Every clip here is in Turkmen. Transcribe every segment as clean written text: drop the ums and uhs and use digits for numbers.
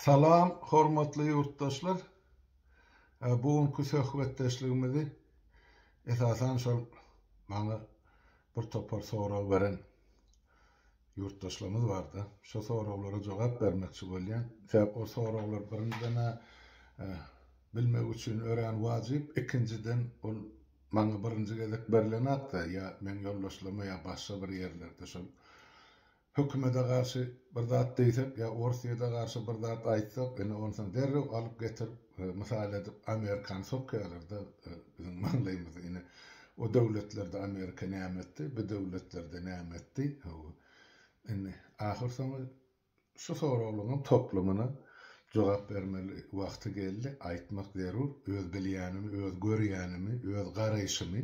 Salam hormatly ýurtdaşlar. Bu günki söhbetdeşligimizi esasan şol maňa bir topar sorag beren ýurtdaşlarymyz barda. Şo soraglara jogap bermekçi bolýan. Sebäp o soraglar birinjiden-ä bilmek üçin örän wajyp, ikinjiden ol maňa birinji gezek berlenakda ýa meň ýoldaşlaryma ýa başga bir ýerlerde şol Hökümete garşy bir zat diýsek ýa Orsýete garşy bir zat aýtsak, ine onsoň derrew alyp getirip, mysal edip Amerikany sokýarlar-da biziň maňlaýymyza. Ine o döwletlerde Amerika näme etdi, bu döwletlerde näme etdi. Hawa. Indi ahyrsoňy şu soraglaryň toplumyna jogap bermeli wagty geldi. Aýtmak zerur. Öz bilýänimi, öz görýänimi, öz garaýşymy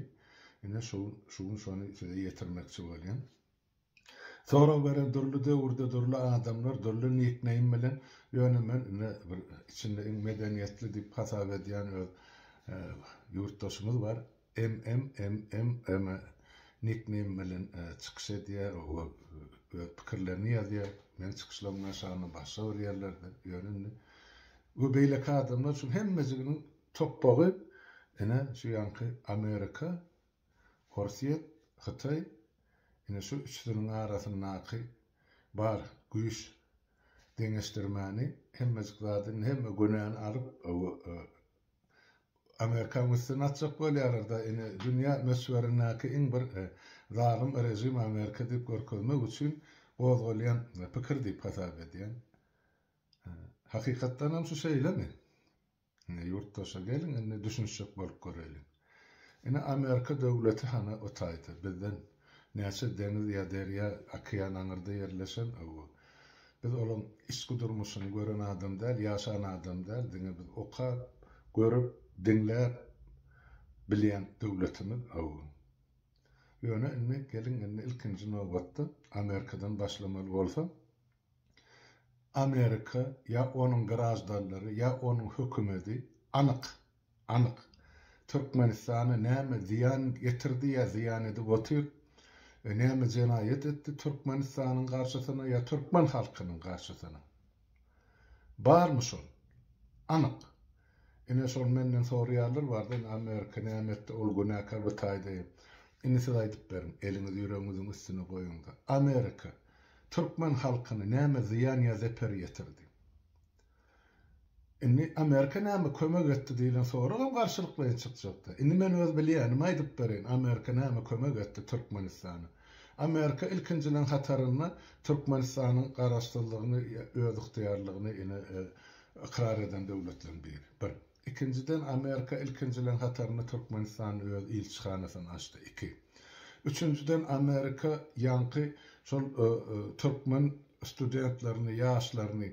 ine şu gün, şu gün şony size ýetirmekçi bolýan. Sorag beren dürli döwürde dürli adamlar dürli nikneým bilen ýöne men ine bir içinde iň medeniýetli diýip hasap edýän öz ýurtdaşymyz bar MMMMM nikneým bilen çykyş edýär o öz pikirlerini ýazýar meň çykyşlarymyň aşagynda başga bir ýerlerde ýöne indi we beýleki adamlar şu hemmejiginiň topbagy ine şu ýaňky Amerika Orsýet, Hytaý, ine şu üçüsiniň arasyndaky bar güýç deňeşdirmäni, hemmejik zady, indi hemme günäni alyp, Amerikanyň üstüne atjak bolýarlar-da, ine dünýä möçberindäki iň bir zalym režim Amerika diýip görkezmek üçin gozgalýan pikir diýip hasap edýän. Hakykatdanam şu şeýlemi? Ine ýurtdaşa geliň indi düşünişjek bolup göreliň. Ine Amerika döwleti hana o taýda bizden näçe deňiz ýa derýa okean aňyrda ýerleşen hawa. Biz olaň içki durmuşyny gören adam däl ýaşan adam däl diňe biz okap görüp diňläp bilýän döwletimiz hawa. Ýöne indi geliň indi ilkinji nobatda Amerikadan başlamaly bolsa Amerika ýa onuň graždanlary ýa onuň hökümedi anyk, anyk Türkmenistana näme zyýan getirdi ýa zyýan edip otyr, näme jenaýat etdi Türkmenistanyň garşysyna ýa türkmen halkynyň garşysyna. Barmy şol? Anyk. Ine şol menden soraýarlar barda indi Amerika näme etdi ol günäkär bu taýda. Indi siz aýdyp beriň eliňizi ýüregiňiziň üstüne goýuňda. Amerika Türkmen halkyna näme zyýan ýa zeper ýetirdi? Indi Amerika näme kömek etdi diýlen soragam garşylyklaýyn çykjakda. Indi men öz bilýänimi aýdyp bereýin, Amerika näme kömek etdi Türkmenistana? Amerika ilkinjileň hatarynda Türkmenistanyň garaşsyzlygyny, özygtyýarlygyny ine ykrar eden döwletleriň biri. Bir. Ikinjiden, Amerika ilkinjileň hatarynda Türkmenistanda öz ilçihanasyny açdy. Iki. Üçünjiden, Amerika ýaňky şol türkmen studentlerini, ýaşlaryny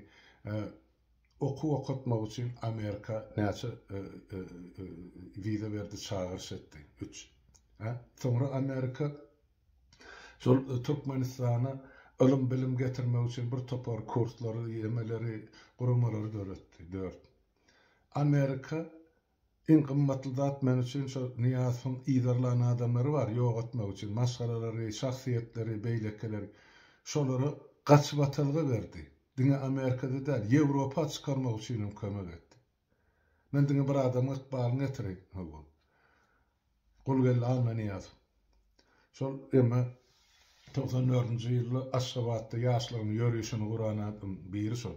okuw okatmak üçin Amerika näçe wiza berdi, çagyryş etdi. Üç. Soňra Amerika şol Türkmenistana ylym-bilim getirmek üçin bir topar kurslary, ýemeleri, guramalary döretdi. Dört. Amerika iň gymmatly zat men üçin şo Nyýazowyň yzarlan adamlary bar ýok etmek üçin maşgalalary şahsyýetleri beýlekileri şolara gaçybatalga berdi diňe Amerikada däl Ýewropa çykarmak üçinem kömek etdi men diňe bir adamyň ykbalyny getireýin hawa Gulgeldi Annanyýazow. Şol emme 94-nji ýylda Aşgabatda ýaşlaryň ýörişini guran adam biri şol.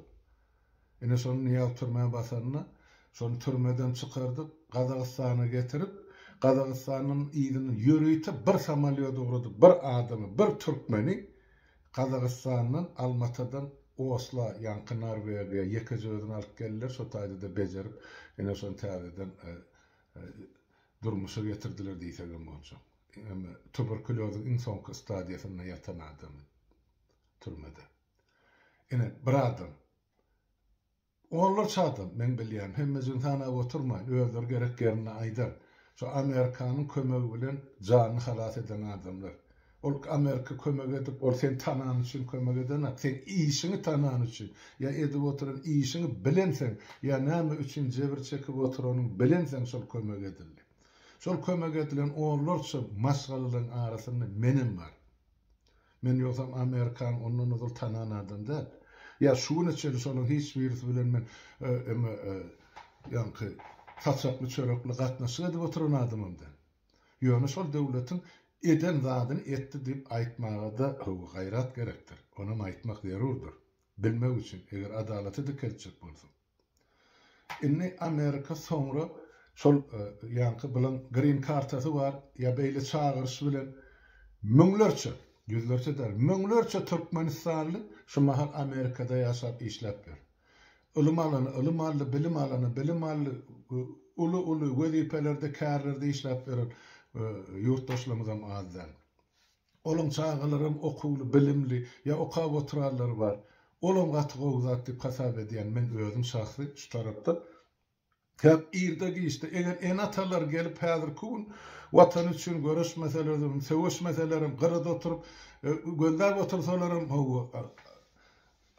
Ine şony Nyýazow türmä basanda, şony türmeden çykardyp, Gazagystana getirip, Gazagystandan yzyna ýörite bir samolýot ugradyp, bir adamy, bir türkmeni Gazagystandan, Almatadan Osla, ýaňky Norwegiýa ýekeje özüni alyp geldiler, şo taýda-da bejerip, ine şony täzeden durmuşa getirdiler diýsegem boljak. Eme tuberkulýozyň iň soňky stadiýasynda ýatan adamy türmede. Ine, bir adam. Onlarça adam, meň bilýänim, hemmejigini sanap oturmaýyn, özleri gerek ýerinde aýdar. Şu Amerikanyň kömegi bilen janyny halas eden adamlar. Ol Amerika kömek edip, ol seni tanany üçin kömek edenak, seň işiňi tanany üçin, ýa edip oturan işiňi bilenseň, ýa näme üçin jebir çekip oturanyňy bilenseň şol kömek edildi. Şol kömek edilen onlarça maşgalalaryň arasynda menem bar. Men ýogsam Amerikany ondan ozal tanan adam däl. Ýa şu güne çenli şolaryň hiç birisi bilen men eme ýaňky saçakly çörekli gatnaşyk edip oturan adamam däl. Ýöne şol döwletiň eden zadyny etdi diýip aýtmaga-da hawa gaýrat gerekdir. Onam aýtmak zerurdyr. Bilmek üçin, eger adalaty dikeltjek bolsaň. Indi Amerika soňra şol ýaňky bilen green kartasy bar ýa beýle çagyryş bilen müňlerçe, ýüzlerçe däl, müňlerçe türkmenistanly şu mahal Amerikada ýaşap işläp ýör. Ylym alany ylym aldy, bilim alany bilim aldy, uly-uly wezipelerde, kärlerde işläp ýören ýurtdaşlarymyzam az däl. Olaň çagalaram okuwly, bilimli, ýa okap oturanlary bar. Olam gaty gowy zat diýip hasap edýän men özüm şahsy şu tarapda. Sebäp irde-giçde eger ene-atalar gelip häzirki gün Watan üçin göreşmeselerem, söweşmeselerem, gyrada oturyp gözläp otursalaram hawa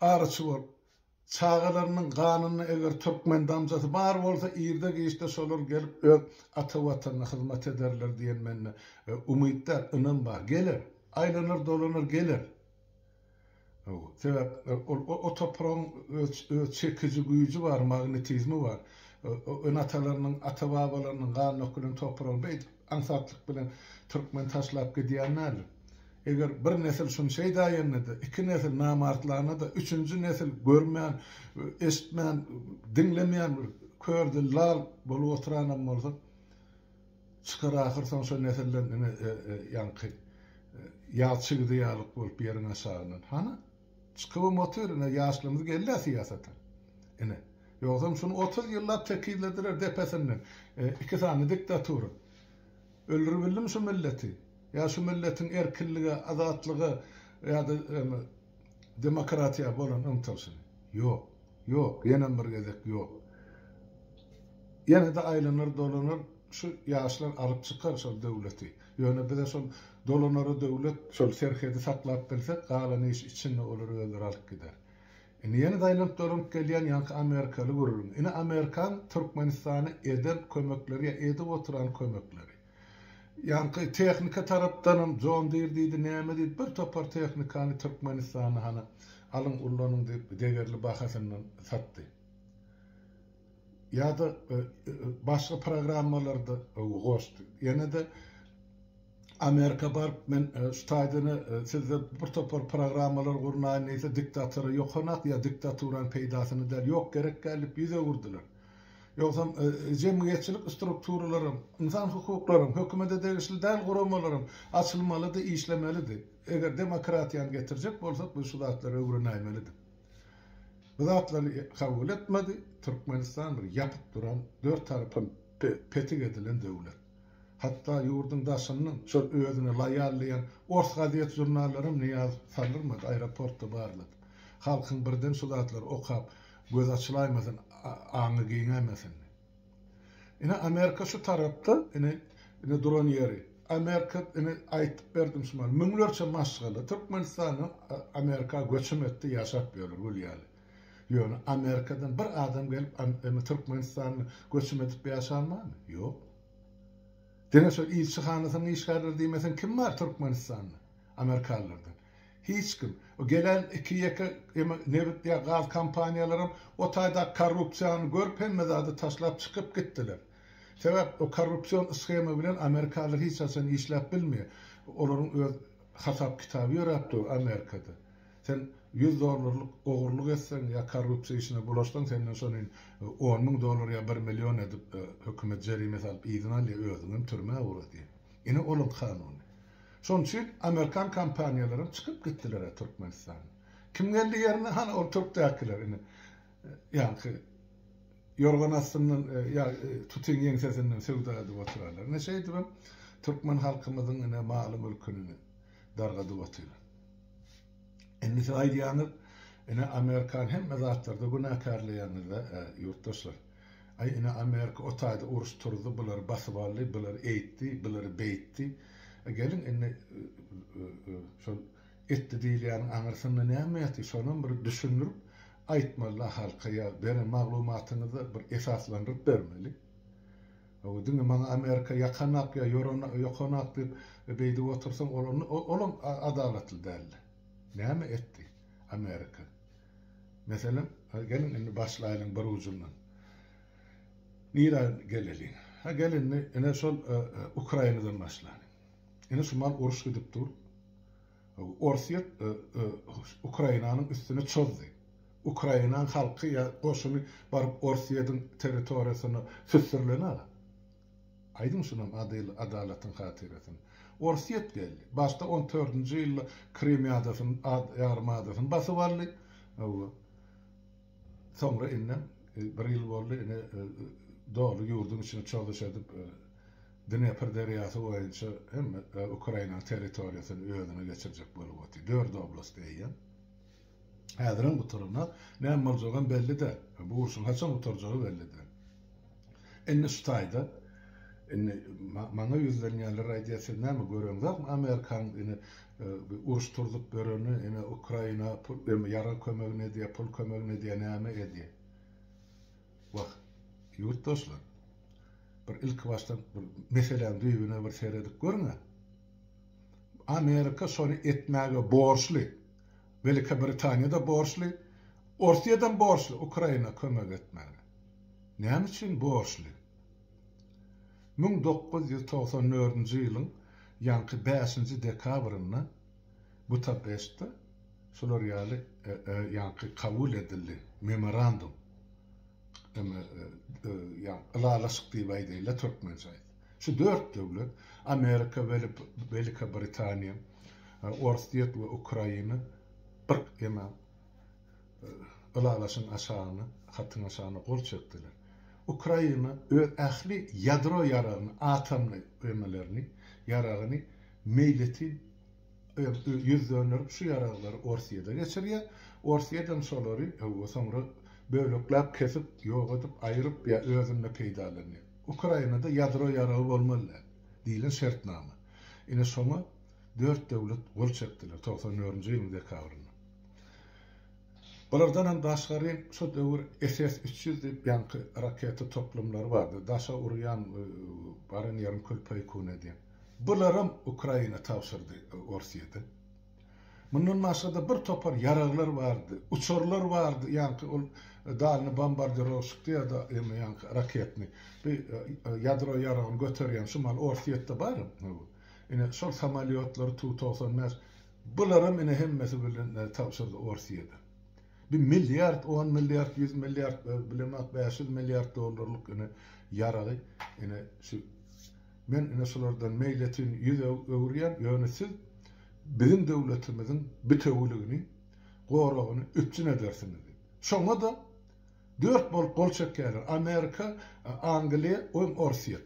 araçy bolup Çagalarynyň ganynda eger türkmen damjasy bar bolsa irde-giçde şolar gelip öz ata watanyna hyzmat ederler diýen mende umyt däl, ynam bar. Geler. Aýlanar dolanar geler. Sebäp ol o topragyň öz çekiji güýji bar, magnetizmi bar. Ene-atalarynyň, ata-babalarynyň gany dökülen topragy beýdip aňsatlyk bilen türkmen taşlap gidýän däldir. Eger bir nesil şuny şeýdäýende-de, iki nesil namartlanda-da, üçünji nesil görmän, eşitmän, diňlemeýän bir kör dil, lal bolup oturanam bolsa, çykar ahyr soň şo nesilden ine ýaňky ýag çigidi ýalyk bolup ýeriň aşagyndan. Hany, çykybam otyr, ine ýaşlymyz geldi-ä syýasata. Ine, ýogsam şuny 30 ýyllap tekizlediler depesinden. Iki sany diktatura. Öldüribildim şu milleti. Ýa şu milletiň erkinlige, azatlyga ýa-da demokratiýa bolan ymtylyşyny. Ýok. Ýok. Ýenem bir gezek ýok. Ýene-de aýlanar dolanar şu ýaşlar alyp çykar şol döwleti. Ýöne bize şol dolanara döwlet şol serhedi saklap bilsek galan iş içinde olar özleri alyp gider. Indi ýene-de aýlanyp dolanyp gelýän ýaňky amerikaly gürrüň. Ine amerikan Türkmenistana eden kömekleri ýa edip oturan kömekleri. Ýaňky tehnika tarapdanam John Deere diýdi näme diýdi bir topar tehnikany Türkmenistana hany alyň ullanyň diýip degerli bahasyndan satdy. Ýa-da başga programmalarda goşdy. Ýene-de Amerika baryp men şu taýdan sizde bir topar programmalar gurnaýyn diýse diktatora ýokanak ýa diktaturanyň peýdasyna däl ýok gerek däl diýip ýüz öwürdiler. Ýogsam jemgyýetçilik strukturalaram, ynsan hukuklaram, hökümete degişli däl guramalaram açylmalydy, işlemelidi. Eger demokratiýany getirjek bolsak biz şu zatlary öwrenäýmelidik. Bu zatlary kabul etmedi. Türkmenistan bir ýapyk duran, dört tarapam petik edilen döwlet. Hatda ýurduň daşyndan şol özüne loýal diýen ors gazet-žurnallaram Nyýazow saldyrmady, aeroportda barlady. Halkyň birden şu zatlary okap, gözi açylaýmasyn, aňy giňäýmesin diýip. Ine Amerika şu tarapda, ine, ine duran ýeri. Amerika, ine aýtyp berdim şu mahaly, müňlerçe maşgala Türkmenistandan Amerika göçüm etdi, ýaşap ýörler gül ýaly. Ýöne Amerikadan bir adam gelip Türkmenistanda göçüm edip ýaşan barmy? Ýok. Diňe şol ilçihanasynyň işgärleri diýmeseň kim bar Türkmenistanda amerikalylardan? Hiç kim. O gelen iki-ýeke nebit ýa gaz kompaniýalaram o taýdaky korrupsiýany görüp hemme zady taşlap çykyp gitdiler. Sebäp o korrupsion shema bilen amerikalylar hiç haçan işläp bilmeýär. Olaryň öz hasap kitaby ýöräp dur Amerikada. Sen 100 dollarlyk ogurlyk etseň ýa korrupsiýa işine bulaşsaň senden şony 10 müň dollar ýa 1 million edip hökümet jerime salyp yzyna alýar özüňem türmä ugradýar. Ine olaň kanuny. Şonuň üçin amerikan kompaniýalaram çykyp gitdiler Türkmenistana. Kim geldi ýerine? Hany ol türkdäkiler ine. Ýaňky ýorgan astyndan ýa tutyň ýeňsesinden söwda edip oturarlar. Ine şeýdibem türkmen halkymyzyň ine maly mülküni dargadyp otyrlar. Indi siz aýdýaňyz, ine Amerikany hemme zatlarda günäkärleýäňiz-de, ýurtdaşlar. Aý ine Amerika o taýda uruş turdy, bulary basyp aldy, bulary eýtdi, bulary beýtdi. Geliň indi şol etdi diýilýäniň aňyrsynda näme ýatyr, şonam bir düşündirip aýtmaly-da halka ýa beren maglumatyňyzy bir esaslandyryp bermeli. Hawa diňe maňa Amerika ýakanak ýa ýokanak diýip beýdip otursaň ol olam adalatly däldi. Näme etdi Amerika? Meselem, geliň indi başlaýlyň bir ujundan. Nirä geleliň? Ha gel indi ine şol Ukrainadan başlalyň. Ine şu mal uruş gidip dur. Orsýet Ukrainanyň üstüne çozdy. Ukrainanyň halky ýa goşuny baryp Orsýetiň territoriýasyna süsdürilen aga. Aýdyň şunam adalatyň hatyrasyna. Orsýet geldi. Başda on dördünji ýylda Krym ýadasyny, ýarym adasyny basyp aldy. Hawa. Soňra indem bir ýyl boldy, ine doly ýurduň içine çozuş edip, Dnepr derýasy boýunça hemme Ukrainanyň territoriýasyny özüne geçirjek bolup otyr. Dört oblast eýýäm. Häzirem gutaranok. Näme boljagam belli däl. Bu urşuň haçan gutarjagy belli däl. Indi şu taýda indi maňa ýüzlenýärler aýdýar siz näme göreňzokmy Amerikanyň ine uruş turzup berenini ine Ukraina pul ýarag kömegini edýär pul kömegini edýär näme edýär. Wah ýurtdaşlar bir ilki başdan bir meseläň düýbüne bir seredip görüňä. Amerika şony etmäge borçly. Welikobritaniýa-da borçly, Orsýedem borçly Ukraina kömek etmäge. Näme üçin borçly? 1994-nji ýylyň ýaňky bäşinji dekabrynda Butapeştde şular ýaly ýaňky kabul edildi memorandum. Ylalaşyk diýip aýdaýynda türkmençe aýtsak. Şu dört döwlet, Amerika, Welikobritaniýa, Orsýet we Ukraina bir eme ylalaşyň aşagyna, hatyň aşagyna gol çekdiler. Ukraina öz ähli ýadro ýaragyny, atomly emelerini, ýaragyny meýletin ýüz dönderip şu ýaraglary Orsýede geçirýär. Orsýedem şolary hawa soňra bölekläp kesip, ýok edip, aýryp ýa özünde peýdalanýar. Ukrainada ýadro ýaragy bolmaly däl diýlen şertnama. Ine şoňa dört döwlet gol çekdiler 94-nji ýylyň dekabrynda. Bulardan hem daşgary şo döwür SS 300 diýip ýaňky raketa toplumlary bardy. Daşa urýan, baran ýerini kül-peýkun edýän. Bularam Ukraina tabşyrdy Orsýete. Mundan başga-da bir topar ýaraglar bardy, uçarlar bardy, ýaňky ol dalny bombardirowşik ýa-da ýa ýaňky raketny, bu ýadro ýaragyny göterýän şu mal Orsýetde bar. Ine şol samolýotlary Tu 95 bularam ine hemmesi bilen tabşyrdy Orsýete. Bir milliard, on milliard, 100 milliard, bilemok 500 milliard dollarlyk ine ýaragy ine şu Men ine şulardan meýletin ýüz öwürýän, ýöne siz biziň döwletimiziň bitewüligini, goragyny üpjün edersiňiz diýip. Şoňa-da dört bolup gol çekýärler, Amerika, Angliýa we Orsýet.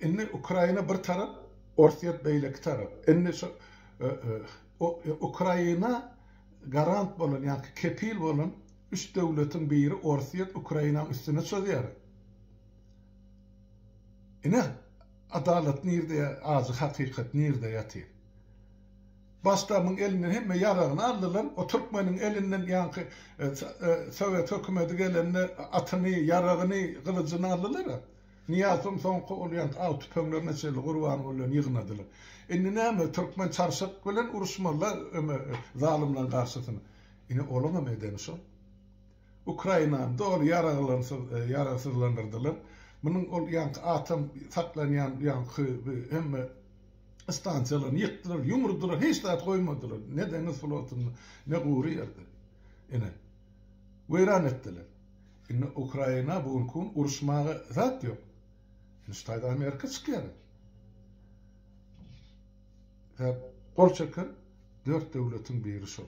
Indi Ukraina bir tarap, Orsýet beýleki tarap. Indi şu Ukraina garant bolan, ýagny kepil bolan üç döwletiň biri Orsýet Ukrainanyň üstüne çozýar. Ine, adalat nirde, ajy hakykat nirde ýatyr. Başda muň elinden hemme ýaragyny aldylar, o türkmeniň elinden ýaňky sowet hökümeti gelende atyny, ýaragyny, gylyjyny aldylar-a. Nyýazowyň soňky ol ýaňky aw tüpeňlerine çenli Gurbangulydan ýygnadylar. Indi näme, türkmen çarşak bilen uruşmaly-la öme zalymlaryň garşysyna. Ine, olaňam edeni şol. Ukrainany doly ýaragsyzlandyrdylar. Munuň ol ýaňky atom saklanýan ýaňky hemme stansiýalaryny ýykdylar, ýumurdylar, hiç zat goýmadylar. Ne deňiz flotunda, ne gury ýerde. Ine, weýran etdiler. Indi Ukraina bu günki gün uruşmaga zat ýok. Indi şu taýda Amerika çykýar. Sebäp gol çeken dört döwletiň biri şol.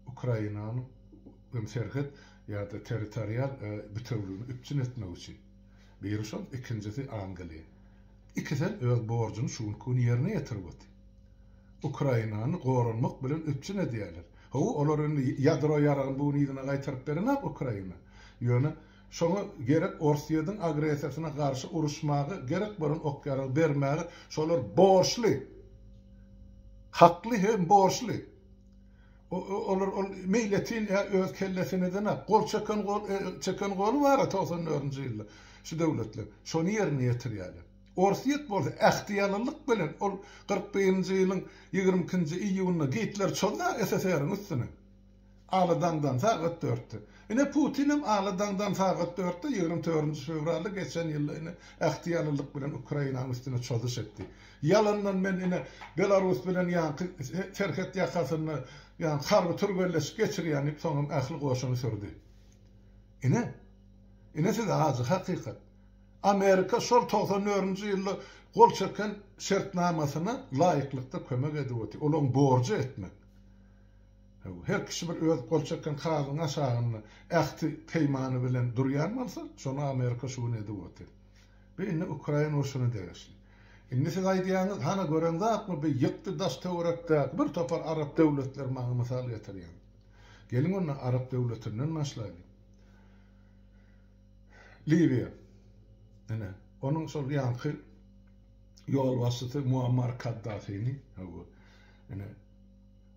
Ukrainanyň hem serhet ýa-da territorial bitewüligini üpjün etmek üçin. Biri şol, ikinjisi Angliýa. Ikisem öz borjuny şu günki gün ýerine ýetirip otyr. Ukrainany goranmak bilen üpjün edýärler. Hawa, olar indi ýadro ýaragyny bu gün yzyna gaýtaryp berenok Ukraina. Ýöne şoňa gerek Orsýetiň agressiýasyna garşy uruşmaga gerek bolan ok-ýaragy bermäge şolar borçly. Hakly hem borçly. Olar ol meýletin ýa öz kellesini edenak. Gol çeken gol çeken goly bar 94-nji ýylda şu döwletler. Şony ýerine ýetirýärler. Orsýet bolsa ähtiýalylyk bilen ol 41-nji ýylyň 22-nji iýunynda Gitler çozdy SSR-iň üstüne. Ala daňdan sagat dörtde. Ine Putinem ala daňdan sagat dörtde 24 fewralda geçen ýylda ine ähtiýalylyk bilen Ukrainanyň üstüne çozuş etdi. Ýalandan men ine Belarus bilen ýaňky serhet ýakasynda ýaňky harby türgenleşik geçirýän diýip soňam ähli goşuny sürdi. Ine. Ine size ajy hakykat. Amerika şol 94-nji ýylda gol çeken şertnamasyna laýyklykda kömek edip otyr. Olaryň borjy etmek. Her kişi bir öz gol çeken kagyzyň aşagynda ähti peýmany bilen durýan bolsa, şony Amerika şu gün edip otyr. Bu indi Ukraina urşuna degişli. Indi siz aýdýaňyz, hana göreňzakmy bu ýykdy daş töwerekdäki bir topar arap döwletleri maňa mysal getirýäň. Geliň onda arap döwletinden başlaýlyň. Liwiýa. Ine, onuň şol ýaňky ýolbaşçysy Muammar Kaddafini, hawa, ine,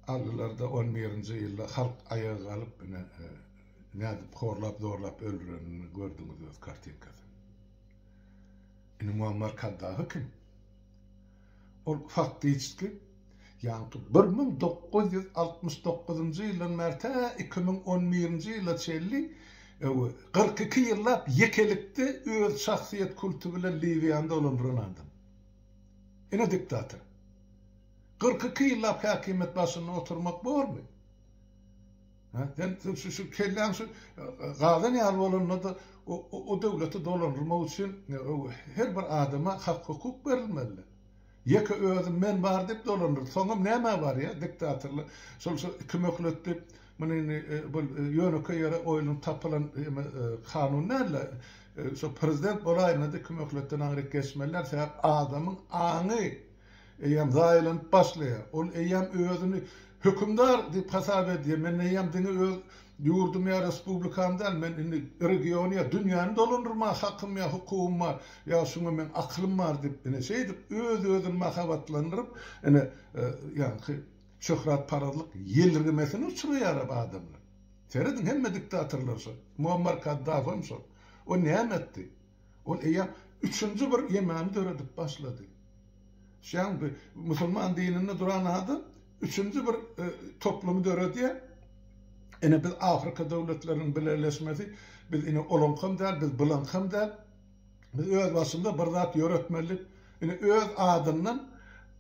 Aldylarda on birinji ýylda halk aýaga galyp ine nädip horlap zorlap öldürenini gördüňiz öz kartinkasyny. Indi Muammar Kaddafi kim? Ol faktiçki ýaňky 1969-njy ýyldan bäri tä 2011-nji ýyla çenli 42 ýyllap ýekelikde öz şahsyýet kulty bilen Liwiýany dolandyran adam. Ine diktator. 42 ýyllap häkimiýet başynda oturmak bormy? Ha, sen şu, şu kelläň şu gazan ýaly bolanda-da o, o döwleti dolandyrmak üçin her bir adama hak-hukuk berilmeli. Ýeke özüm men bar diýip dolandyrdy. Soňam nämä barýar diktatorlar? Şol şu iki möhlet diýip, muny indi bu ýönekeý ýere oýlanyp tapylan kanun däl-de, şo prezident bolaýanda-da iki möhletden aňryk geçmeliler. Sebäp adamyň aňy Eýýäm zaýalanyp başlaýar. Ol eýýäm özüni hökümdar diýip hasap edýär. Men eýýäm diňe öz ýurdum ýa respublikam däl, men indi regiony ýa dünýäni dolandyrmaga hakym ýa hukugym bar, ýa şuňa meň akylym bar diýip, ine şeýdip öz-özüni mahabatlandyryp, ine ýaňky şöhratparazlyk ýelirgemesine uçraýar adamlar. Serediň hemme diktatorlar şol. Muammar Kaddafam şol. O näme etdi? Ol eýýäm üçünji bir ýemany döredip başlady. Şeýan bir musulman dininde duran adam üçünji bir e, toplumy döredýär. Ine biz Afrika döwletleriniň bileleşmesi, biz ine olaňkam däl, biz bulaňkam däl. Biz öz başymyza bir zat ýöretmeli. Ine öz adyndan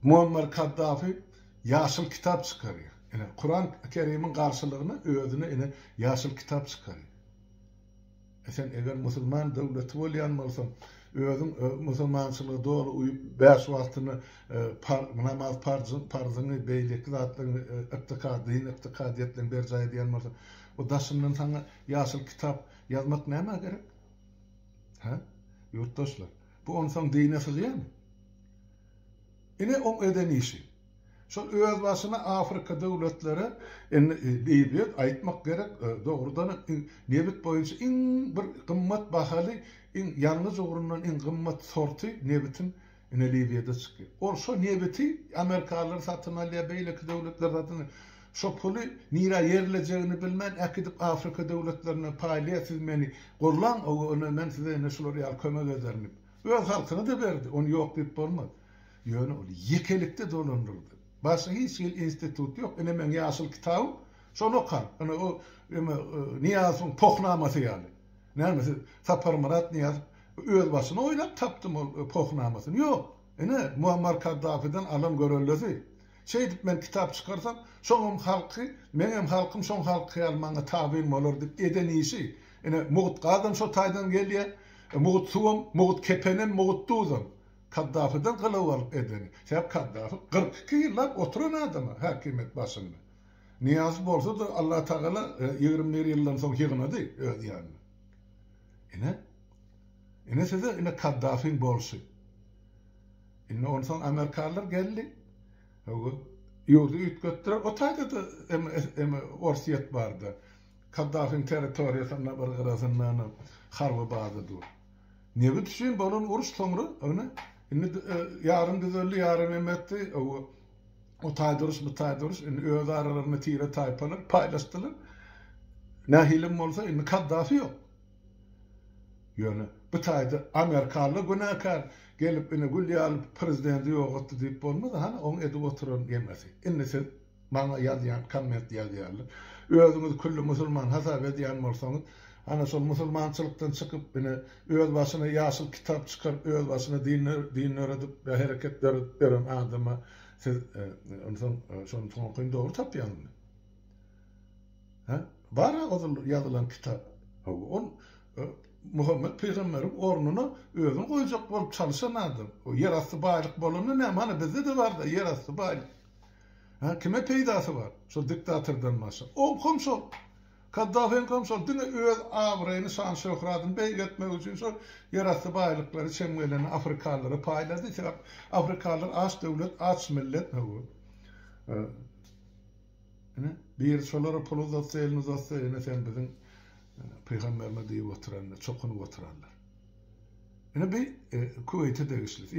Muammar Kaddafi ýaşyl kitap çykarýar. Ine Kuran Kerimiň garşylygyna özüne ine ýaşyl kitap çykarýar. E sen eger musulman döwleti bolýan bolsaň, özüň e, musulmançylyga doly uýup, bäş wagtyny e, par, namaz parzyn, parzyňy, beýleki zatlaryňy e, ykdykady, din ykdykadyýetlerini berjaý edýän bolsaň, o daşyndan saňa ýaşyl kitap ýazmak nämä gerek? Hä? Ýurtdaşlar, bu onsoň dine sygýarmy? Ine oň eden işi. Şol özbaşyna Afrika döwletleri indi Liwiýa aýtmak gerek, dogrudan nebit boýunça iň bir gymmat bahaly, iň ýangyç ugrundan iň gymmat sorty nebitiň ine Liwiýada çykýar. Ol şo nebiti amerikalylar satyn alýar, beýleki döwletler satyn alýar. Şo puly nirä ýerlejegini bilmän äkidip Afrika döwletlerine paýlaýar, siz meni gollaň, ine men size ine şular ýaly kömek ederin diýip. Öz halkyna-da berdi, ony ýok diýip bolmaz. Ýöne ol ýekelikde dolandyrdy. Başga hiç hili institut ýok. Ine meň ýaşyl kitabym, şony okaň. Ine o eme Nyýazowyň pohnamasy ýaly. Näme siz Saparmyrat Nyýazow öz başyna oýlap tapdymy ol pohnamasyny? Ýok. Ine Muammar Kaddafiden alan görellesi. Şeýdip men kitap çykarsam, şoňam halky, meňem halkym şoň halky ýaly maňa tabyn bolar diýip eden işi. Ine mugt gazam şo taýdan gelýär, mugt suwam, mugt kepenem, mugt duzam. Kaddafydan gylaw alyp edeni. Sebäp Kaddafy 42 ýyllap oturan adam häkimiýet başynda. Nyýazow bolsa-da Allatagala 21 ýyldan soň ýygnady öz ýanyna. Ine, ine size ine Kaddafyň bolşy. Indi onsoň amerikanlar geldi. Ýurdy üýtgetdiler. O taýda-da eme Orsýet bardy. Kaddafyň territoriýasynda bir gyrasynda harby baza dur. Nebit üçin bolan uruş soňra ine indi ýarym düzeldi, ýarym em etdi. O taýda uruş, bu taýda uruş. Indi öz aralarynda tire taýpalar paýlaşdylar. Nähilem bolsa indi Kaddafi ýok. Ýöne bu taýda amerikalylar günäkär gelip ine gül ýaly prezidenti ýogatdy diýip bolmaz. Hany oň edip oturan ýemesi. Indi siz Maňa ýazýan komment ýazýarlar. Özüňizi külli musulman hasap edýän bolsaňyz, ana şol musulmançylykdan çykyp, ine, öz başyna ýaşyl kitap çykaryp, öz başyna din din döredip, hereket döredip beren adama siz onsoň şony soňkyny dogry tapýaňyzmy? Hä? Bar-a ozal ýazylan kitap. Hawa, ol Muhammet pygamberiň ornuna özüni goýjak bolup çalyşan adam. O ýerasty baýlyk bolanda näme, hany bizde-de bar-da ýerasty baýlyk. Hä, kime peýdasy bar? Şol diktatordan başga. Oňkam şol. Kaddafyňkam şol. Diňe öz abraýyny, şan-şöhratyny beýgeltmek üçin şol ýerasty baýlyklary çem geleni afrikalylara paýlady. Sebäp afrikalylar aç döwlet, aç millet. Hawa. Ine, biri şolara pul uzatsa, elini uzatsa, ine sen biziň pygamberimiz diýip oturanda, çokunyp oturarlar. Ine bi Kuweýte degişlisi,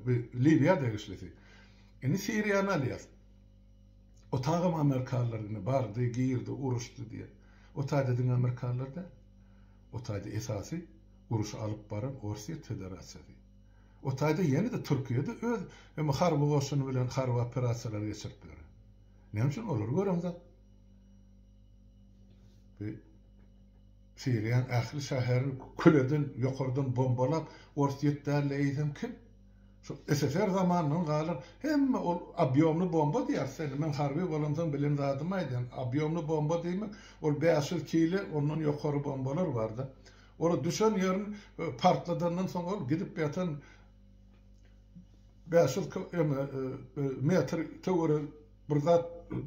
bi Liwiýa degişlisi. Indi Siriýany alýas. O tagam amerikalylar indi bardy, girdi, uruşdy diýýär. O taýda diňe amerikalylar däl. O taýda esasy uruşy alyp baran Orsýet Federasiýasy. O taýda ýene-de Türkiýe-de öz hem harby goşuny bilen harby operasiýalar geçirip ýör. Näme üçin olary göreňzok? Bu Siriýanyň ähli şäherini kül eden, ýokardan bombalap, Orsýet däl-de eýsem kim? Şu SSR zamanyndan galan hemme ol obýomly bomba diýýäris indi men harby bolamsoň bilen zadymy aýdýan. Obýomly bomba diýmek ol 500 kile ondan ýokary bombalar barda. Ola düşen ýerini partladandan soň ol gidip ýatan 500 metr töweregi bir zat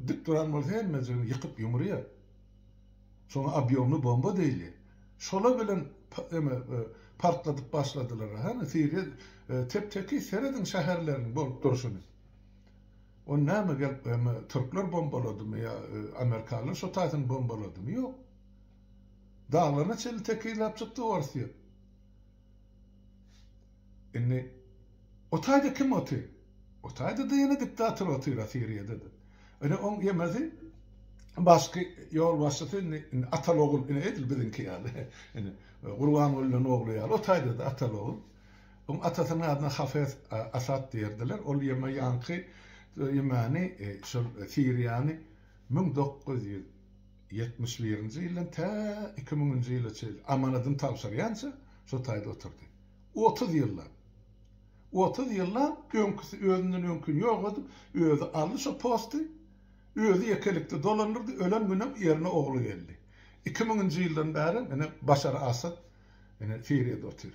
dik duran bolsa hemmejigini ýykyp ýumurýar. Şoňa obýomly bomba diýilýär. Şolar bilen eme partladyp başladylar. Hany Siriýa tep-tekiz serediň şäherleriň bolup durşuny. Ony näme gelip eme türkler bombaladymy ýa amerikanlar şo taýsyny bombaladymy? Ýok. Daglaryna çenli tekizläp çykdy Orsýet. Indi o taýda kim otyr? O taýda-da ýene diktator otyr-a Siriýada-da. Ine oň ýemesi başky ýolbaşçysy indi indi ataly-ogul ine edil biziňki ýaly. Ine Gurbangulynyň ogly ýaly o taýda-da ataly-ogul. Oň atasynyň adyna Hafez Asad diýerdiler. Ol ýeme ýaňky ýemäni şol Siriýany 1971-nji ýyldan tä 2000-nji ýyla çenli amanadyny tabşyrýança şo taýda oturdy. 30 ýyllap. 30 ýyllap öňküsi özünden öňkini ýok edip, özi aldy şo posty, özi ýekelikde dolandyrdy, ölen günem ýerine ogly geldi. 2000-nji ýyldan bärem ine Başar Asad ine Siriýada otyr.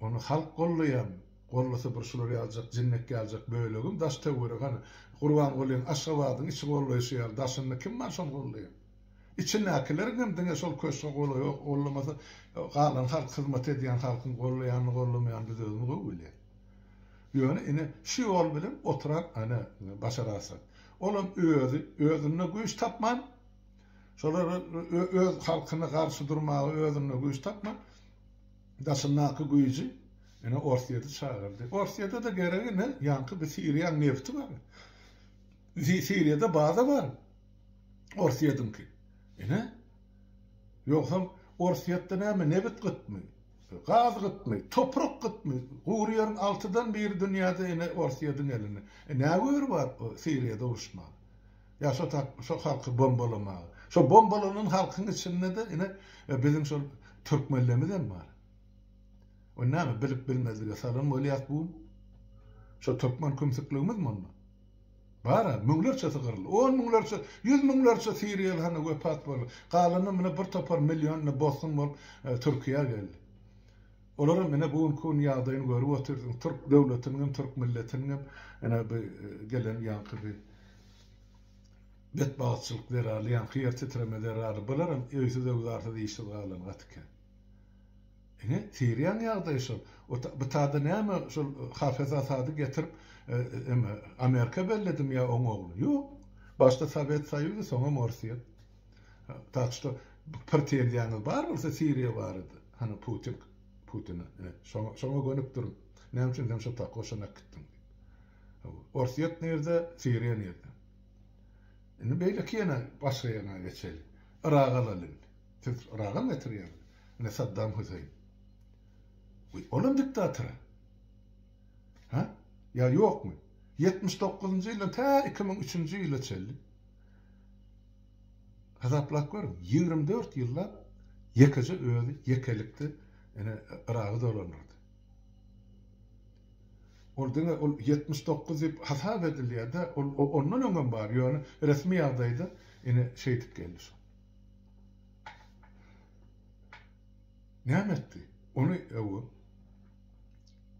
Ony halk gollaýarmy? Gollasa bir şular ýaljak jinnek ýaljak bölegim daş töweregi hany Gurbangulyň Aşgabadyň içi gollaýşy ýaly daşynda kim bar şony gollaýan? Içindäkileriňem diňe şol köşge golaý gollamasa galan halk hyzmat edýän halkyň gollaýanyny gollamaýanyny biz özümiz gowy bilýäs. Ýöne ine şu ýol bilen oturan ana Başar Asad. Olam özi özünde güýç tapman şolara öz halkyna garşy durmaga özünde güýç tapman daşyndaky güýji ine Orsýeti çagyrdy. Orsýete-de geregi ne ýaňky bir Siriýaň nefti bar. Siriýada baza bar. Orsýetiňki. Ine. Ýogsam Orsýetde näme nebit gytmy? Gaz gytmy? Toprak gytmy? Gury ýeriň altydan biri dünýäde ine Orsýetiň elinde. E nä göri bar Siriýada uruşmaga? Ýa şo şo halky bombalamaga. Şo bombalanan halkyň içinde-de ine biziň şol türkmenlerimiz hem bar. O näme bilip bilmezlige salan bolýas bu? Şo türkmen kümsükligimiz munda. Bar-a, müňlerçesi gyryldy. On müňlerçe, ýüz müňlerçe siriýaly hany wepat boldy. Galany mine bir topar million ine bosgun bolup Türkiýä geldi. Olaram ine bu günki gün ýagdaýyny görüp otyrsyň. Türk döwletiniň hem, türk milletiniň hem ine bu gelen ýaňky bir betbagtçylyk zerarly, ýaňky ýer titreme zerarly bularam öýsüz-öwzarsyz, işsiz galan gaty kän. Ine, Siriýaň ýagdaýy şol. O bu tada näme şol Hafez Asady getirip eme Amerika belledimi ýa oň ogly? Ýok. Başda Sowet Soýuzy, soňam Orsýet. Tak şto pretenziýaňyz bar bolsa Siriýa barada, hany Putin Putine, ine, şoňa şoňa gönükdiriň. Näme üçin sen şo tak goşun äkitdiň diýip. Orsýet nirde, Siriýa nirde? Indi beýleki ýene başga ýene geçeli. Yragy alaly indi. Siz Yragam getirýäňiz. Ine Saddam Hüseýin. Wiý, olam diktator. Hä? Ýa ýokmy? 79-njy ýyldan tä 2003-nji ýyla çenli. Hasaplap görüň, 24 ýyllap ýekeje özi ýekelikde ine Yragy dolandyrdy. Ol diňe ol 79 diýip hasap edilýär-de, ol ondan öňem bar, ýöne resmi ýagdaýda ine şeýdip geldi şo. Näme etdi? Ony öwü.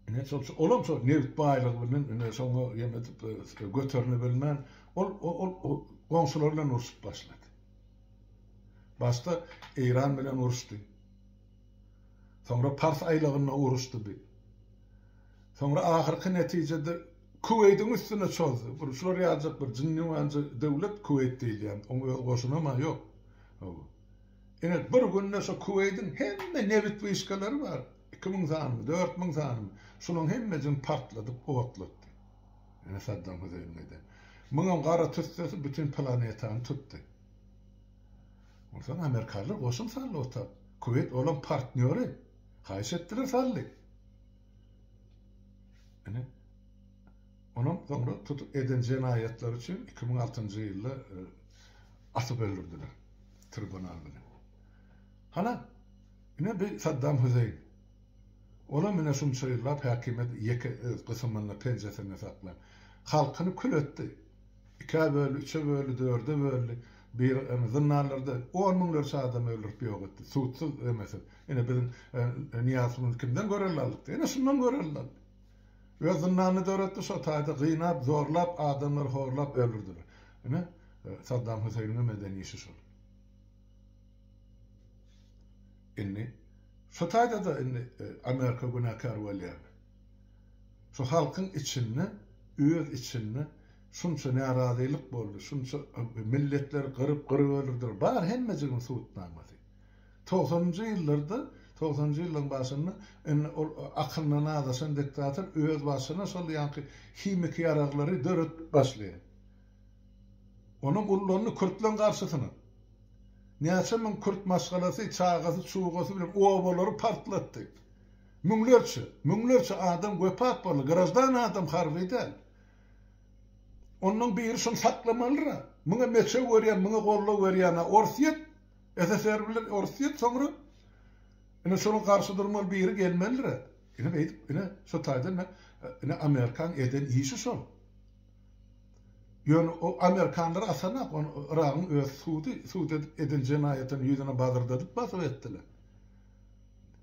Ine şol olam şol nebit baýlygy bilen ine şoňa ýem edip e, göterine bilmän ol ol goňşular bilen urşup başlady. Başda Eýran bilen uruşdy. Soňra Pars aýlagynda uruşdy bi. Soňra ahyrky netijede Kuweýdiň üstüne çozdy. Bir şular ýaljak bir jinniwanja döwlet Kuweýt diýilýän. Oň öz goşunam ýok. Ine bir günde şo Kuweýdiň hemme nebit wyşkalary bar. 2000 sanymy, 4000 sanymy. Şulaň hemmejigini partladyp otlatdy. Ine Saddam Hüseýniň eden. Muňam gara tüssesi bütin planetany tutdy. Onsoň amerikanlar goşun saldy otap. Kuweýt olaň partnýory. Haýyş etdiler saldy. Ine. Onam soňra tutup eden jenaýatlary üçin 2006-njy ýylda e, asyp öldürdiler. Tribunal bilen. Hana, ine bir Saddam Hüseýin. Olam ine şunça ýyllap häkimiýet ýeke öz gysymynda, penjesinde saklan. Halkyny kül etdi. Ikä böldi, üçe böldi, dörde böldi. Bir zyndanlarda on müňlerçe adamy öldürip ýok etdi. Sudsuz, emesiz. Ine biziň Nyýazowymyz kimden görelde aldyk? Ine şundan görelde aldy. Öz zyndanyny döretdi, şo taýda gynap, zorlap, adamlary horlap öldürdiler. Ine Saddam Hüseýniň hem eden işi şol. Indi şo taýda-da indi Amerika günäkär bolýar. Şu halkyň içinde, öz içinde şunça närazylyk boldy, şunça milletleri gyryp, gyryp öldürdiler. Bar hemmejigiň subutnamasy. Togsanynjy ýyllarda, togsanynjy ýyllaryň başynda indi ol akylyndan azaşan diktator öz başyna şol ýaňky himiki ýaraglary döredip başlaýar. Onuň ullandy kürtleň garşysyna. Näçe müň kürt maşgalasy, çagasy, çugasy bilen obalary partlatdy. Müňlerçe, müňlerçe adam wepat boldy. Graždan adam, harby däl. Ondan biri şuny saklamalyra. Muňa meçew berýän, muňa goldaw berýän-ä Orsýet, SSR bilen Orsýet soňra ine şonuň garşy durmaly biri gelmelidir. Ine beýdip, ine şo taýdan ine, ine Amerikaň eden işi şol. Ýöne o amerikanlar asanak, ony Yragyň öz sudy, sud edip eden jenaýatyny ýüzüne bazyrdadyp basyp etdiler.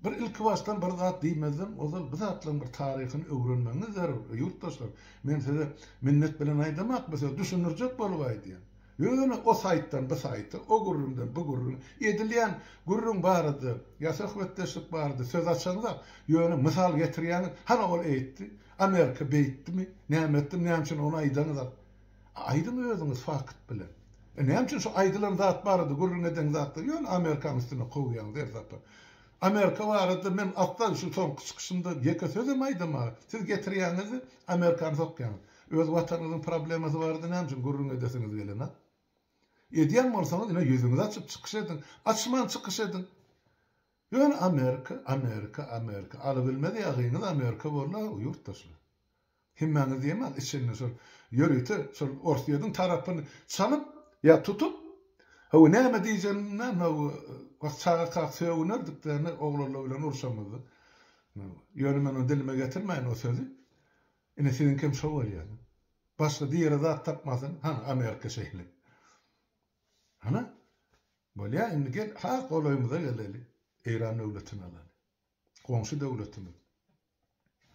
Bir ilki başdan bir zat diýmezden ozal bu zatlaryň bir taryhyny öwrenmegiňiz zerur, ýurtdaşlar. Men size minnet bilen aýdamak bu sözi, düşündirjek bolup aýdýan. Ýöne o saýtdan bu saýta, o gürrüňden bu gürrüňe edilýän gürrüň barada ýa söhbetdeşlik barada söz açaňzak, ýöne mysal getirýäňiz, hany ol eýtdi, Amerika beýtdimi, näme etdimi, näme üçin ony aýdaňyzak? Aýdyň özüňiz fakt bilen. E näme üçin şu aýdylan zat barada gürrüň edeňzakda ýöne Amerikanyň üstüne kowýaňyz her sapar? Amerika barada men asla şu soňky çykyşymda ýeke sözem aýdamaga. Siz getirýäňiz-de Amerikany sokýaňyz. Öz watanyňyzyň problemasy barada näme üçin gürrüň edesiňiz gelenok? Edýän bolsaňyz ine ýüzüňizi açyp çykyş ediň. Açman çykyş ediň. Ýöne Amerika, Amerika, Amerika. Alabilmez ýagyňyz Amerika boldy-a ýurtdaşlar. Hemmäňiz diýemän içinde şol ýörite şol Orsýetiň tarapyny çalyp ýa tutup hawa näme diýjegimden hawa wah çagakak sögünerdik däne oglanlar bilen urşamyzda. Ýöne men ony dilime getirmäýin o sözi. Ine siziňkem şo bolýar. Başga diýere zat tapmasaň, hany Amerika şeýle. Hana, bolýar indi gel has golaýymyza geleli. Eýran döwletini alaly. Goňşy döwletimiz.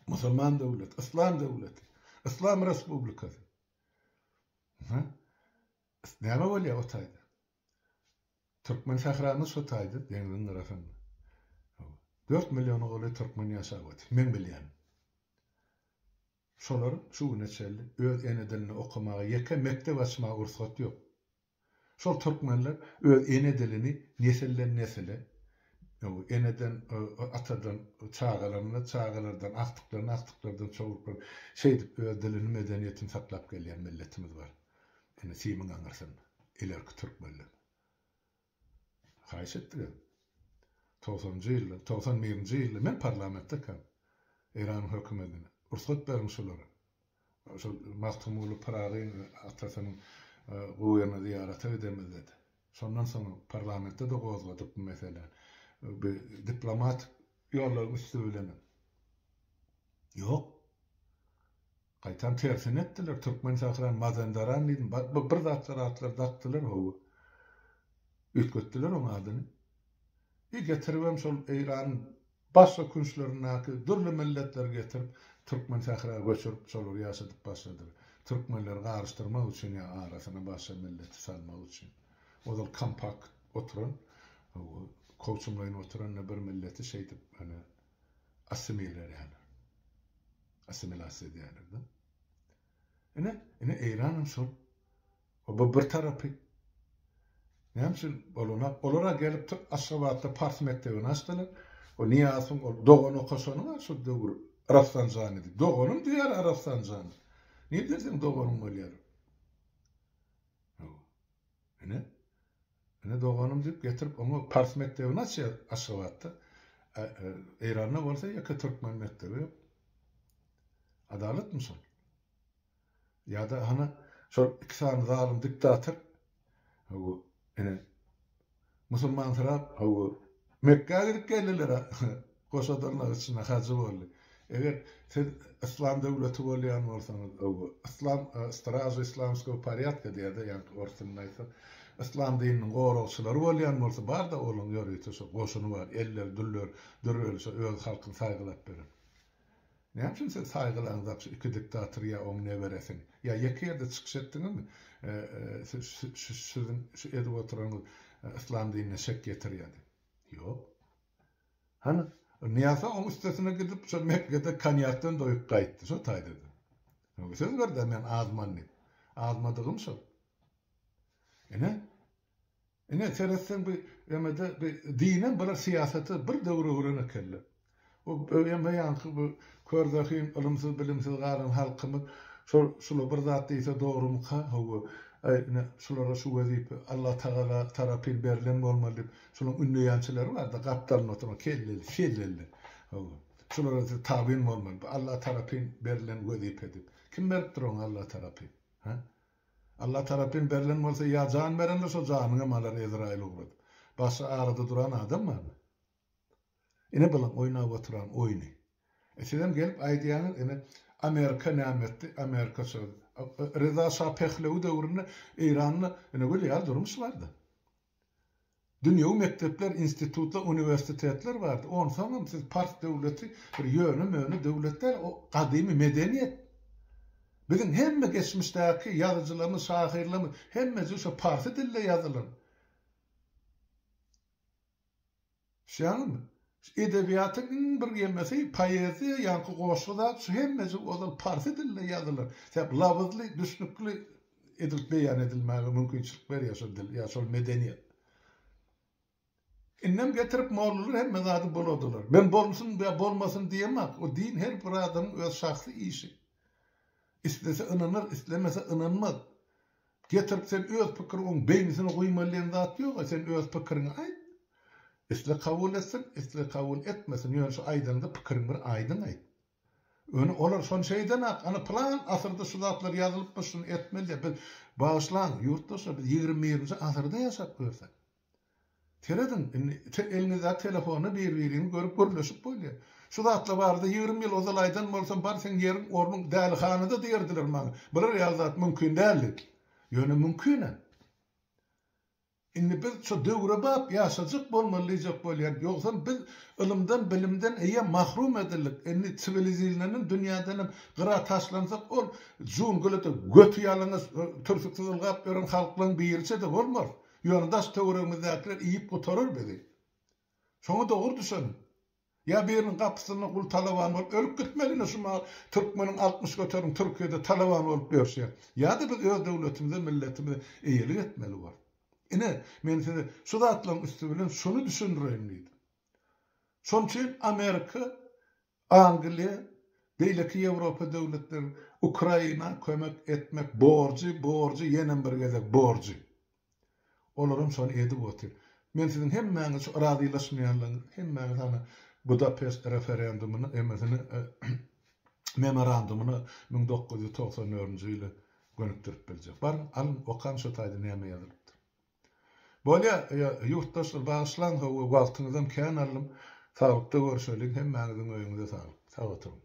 Musulman döwleti, yslam döwleti, yslam respublikasy. Ha? Näme bolýar o taýda? Türkmen sähramyz şo taýda, deňziň gyrasynda. 4 milliona golaý türkmen ýaşap otyr, meň bilýänim. Şolar şu güne çenli öz ene dilinde okamaga ýeke mekdep açmaga rugsat ýok. Şol türkmenler öz ene dilini nesilden nesile, eneden, atadan çagalaryna, çagalardan agtyklaryna, agtyklardan çowluklar şeýdip öz dilini, medeniýetini saklap gelýän milletimiz bar. Ine simiň aňyrsynda ilerki türkmenler. Haýyş etdiler. Togsanynjy ýylda, 91-nji ýylda men parlamentdekäm Eýranyň hökümetine rugsat beriň şulara. Şol Magtymguly Pyragyň atasynyň gubyryna zyýarata gidemizde-de. Şondan soň parlamentde-de gozgadyk bu meseläni. Bu diplomatik ýollaryň üsti bilenem. Ýok. Gaýtam tersini etdiler. Türkmen sährany Mazendaran diýdim. Bir zatlar atlar dakdylar hawa. Üýtgetdiler oň adyny. I getiribem şol Eýranyň başga künçlerindäki dürli milletleri getirip Türkmen sähra göçürip şolary ýaşadyp başladylar. Türkmenleri garyşdyrmak üçin ýa arasyna başga milleti salmak üçin. Ozal kompakt oturan, kowçumlaýyn oturan bir milleti şeýdip ýöne assimilirýärler. Assimilasiýa edýärler-de. Ine, ine Eýranam şol. O bu bir tarapy. Näme üçin bolanok? Olar-a gelip Aşgabatda pars mekdebini açdylar. O Nyýazowyň ol dogan okaşanyň-a şol döwür Rafsanjany diýip. Doganym diýýär Rafsanjany. Nirden seň doganyň bolýar? Ine, ine doganym diýip getirip oňa pars mekdebini açýar Aşgabatda. Eýranda bolsa ýeke türkmen mekdebi ýok. Adalatmy şol? Ýa-da hany şol iki sany zalym diktator hawa ine musulmansyrap hawa Mekgä gidip geldiler goşa dyrnak içinde hajy boldy. Eger siz yslam döwleti bolýan bolsaňyz hawa yslam stražy islamskogo porýadka diýýär-de ýaňky ors dilinde aýtsak yslam dininiň goragçylary bolýan bolsa bar-da olaň ýörite şo goşuny bar elleri dürler dürreli şo öz halkyny saýgylap beren. Näme üçin siz saýgylaňzak şu iki diktatory ýa oň neberesini? Ýa ýeke ýerde çykyş etdiňizmi? Siziň şu edip oturanyňyz yslam dinine şek ýetirýär diýip. Ýok. Hany, Nyýazow oň üstesine gidip şo Mekgede konýakdan doýup gaýtdy şo taýda-da. Söz berdi-ä men azman diýip. Azmadygym şol. Ine, Ine, seretseň bu emede bu dinem bular syýasata bir döwür öwren ekenler. O eme ýaňky bu kör zehin, ylymsyz, bilimsiz galan halkymyz şol şula bir zat diýse dogrumyka, hawa, aý ine şulara şu wezipe Allatagala tarapyn berlen bolmaly diýip, şulaň ündeýänçileri barda gapdalynda oturan kelleli, selleli. Hawa. Şulara siz tabyn bolmaly. Bu Alla tarapyn berlen wezipe diýip. Kim beripdir oňa Alla tarapyn? Hä? Allah tarapyn berlen bolsa ýa jan berendir şo janyňam alar Ezraýyl ugradyp. Başga arada duran adam barmy? Ine bulaň oýnap oturan oýny. E sizem gelip aýdýaňyz ine Amerika näme etdi Amerika şo Reza şa Pehlewi döwründe Eýranda ine gül ýaly durmuş bardy. Dünýewi mekdepler, institutlar, uniwersitetler bardy. Onsoňam siz pars döwleti bir ýöne-möne döwlet däl, o gadymy medeniýet. Biziň hemme geçmişdäki ýazyjylarymyz, şahyrlarymyz hemmesi şo parsy dilde ýazylan. Düşýäňizmi? Edebiýatyň iň bir ýemesi poeziýa, ýaňky goşgy zat şu hemmejik ozal parsy dilinde ýazylan. Sebäp labyzly, düşnükli edilip beýan edilmäge mümkinçilik berýär şol dil ýa şol medeniýet. Indem getirip mollalar hemme zady buladylar. Men bolsun ýa bolmasyn diýemok. O din her bir adamyň öz şahsy işi. Islese ynanar, islemese ynanmaz. Getirip sen öz pikiriňi oň beýnisine guýmaly diýen zat ýoga sen öz pikiriňi aýt. Isle kabul etsin, isle kabul etmesin ýöne şu aýdaňda pikiriňi bir aýdyň aýt. Ýöne olar şony şeýdenak ana pylan asyrda şu zatlar ýazylypmyş şuny etmeli diýip biz bagyşlaň ýurtdaşlar biz 21-nji asyrda ýaşap görsek. Serediň, indi eliňizdäki telefonda bir-biriňi görüp gürleşip bolýar. Şu zatlar barada 20 ýyl ozal aýdan bolsam, bar seň ýeriň, ornuň dälihanada diýerdiler maňa. Bular ýaly zat mümkin däl diýip. Ýöne mümkinem. Indi biz şu döwrebap ýaşajyk bolmaly diýjek bolýan. Ýogsam biz ylymdan, bilimden eýýäm mahrum edildik. Indi siwilizirlenen dünýädenem gyra taşlansak, ol džunglede göti ýalaňaç, türsüksiz ylgap ýören halklaryň biriçe-de bolmarys. Ýöne daş töweregimizdäkiler iýip gutarar bizi. Şoňa dogry düşeniň. Ýa biriniň gapysynda gul talaban bolup ölüp gitmeli ine şu mahal türkmeniň 60% Türkiýede talaban bolup ýörşi. Ýa-da biz öz döwletimize milletimize eýelik etmeli bolar. Ine men size şu zatlaryň üsti bilen şuny düşündireýin diýdim. Şonuň üçin Amerika Angliýa, beýleki Ýewropa döwletleri Ukraina kömek etmek borjy, borjy, ýenem bir gezek borjy. Olaram şony edip otyr. Men siziň hemmäňiz şu razylaşmaýanlaryňyz hemmäňiz hany Budapest referendumyny emesini memorandumyny 1994-nji ýyla gönükdirip biljek. Baryň, alyň, okaň şo taýda näme ýazylypdyr. Bolýa, ýurtdaşlar bagyşlaň hawa wagtyňyzam kän aldym. Saglykda görşeliň, hemmäňiziň öýüňize saglyk. Sag oturyň.